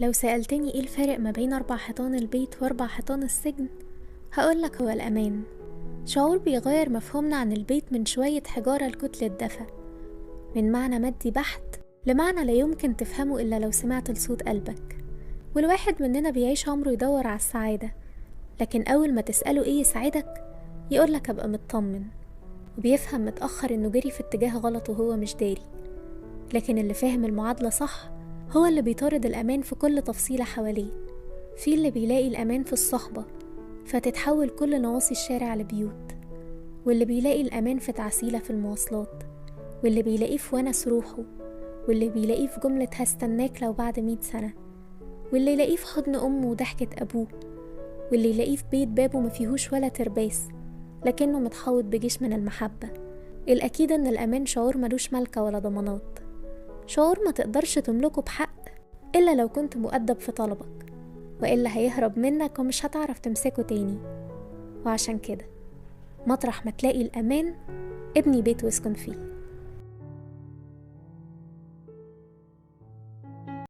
لو سألتني ايه الفرق ما بين 4 حيطان البيت و4 حيطان السجن، هقولك هو الأمان. شعور بيغير مفهومنا عن البيت من شوية حجارة لكتلة دفا، من معنى مادي بحت لمعنى لا يمكن تفهمه إلا لو سمعت لصوت قلبك. والواحد مننا بيعيش عمره يدور على السعادة، لكن أول ما تسأله ايه يسعدك يقولك أبقى مطمن، وبيفهم متأخر إنه جري في اتجاه غلط وهو مش داري. لكن اللي فاهم المعادلة صح هو اللي بيطارد الأمان في كل تفصيلة حواليه. في اللي بيلاقي الأمان في الصحبة فتتحول كل نواصي الشارع لبيوت، واللي بيلاقي الأمان في تعسيلة في المواصلات، واللي بيلاقيه في ونس روحه، واللي بيلاقيه في جملة هستناك لو بعد 100 سنة، واللي يلاقيه في حضن أمه وضحكة أبوه، واللي يلاقيه في بيت بابه ما فيهوش ولا ترباس لكنه متحوط بجيش من المحبة. الأكيد أن الأمان شعور ملوش ملكة ولا ضمانات، شعور ما تقدرش تملكه بحق إلا لو كنت مؤدب في طلبك، وإلا هيهرب منك ومش هتعرف تمسكه تاني. وعشان كده مطرح ما تلاقي الأمان ابني بيت واسكن فيه.